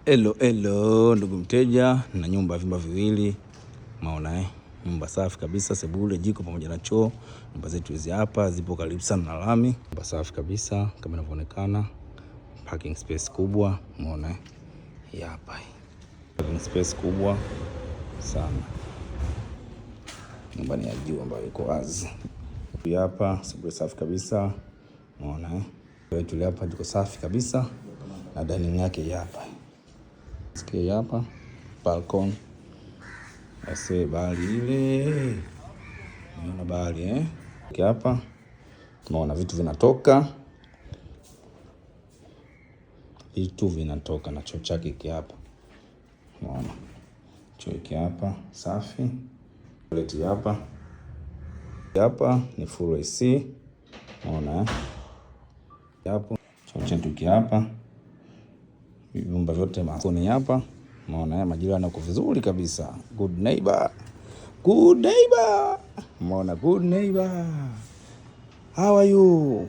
Hello, hello ndugu mteja, na nyumba ya vyumba viwili maona eh? Nyumba safi kabisa, sebule, jiko pamoja na choo. Nyumba zetu hizi hapa zipo karibu sana na lami. Nyumba safi kabisa kama inavyoonekana, parking space kubwa, umeona eh? Hii hapa parking space kubwa sana. Nyumba ni ya juu ambayo iko wazi. Hii hapa sebule safi kabisa, umeona eh? Wetu hapa jiko safi kabisa na dining yake hii hapa. Sikia hapa balcony. Ase bahari ile. Unaona bahari eh? Hapa unaona vitu vinatoka. Vitu vinatoka na choo chake hiki hapa. Unaona? Choo hiki hapa safi. Toilet hapa. Hapa ni full AC. Unaona eh? Hapo choo chetu hiki hapa. Vyumba vyote makoni hapa. Umeona eh, majirani wako vizuri kabisa. Good neighbor. Good neighbor. Umeona, good neighbor. How are you?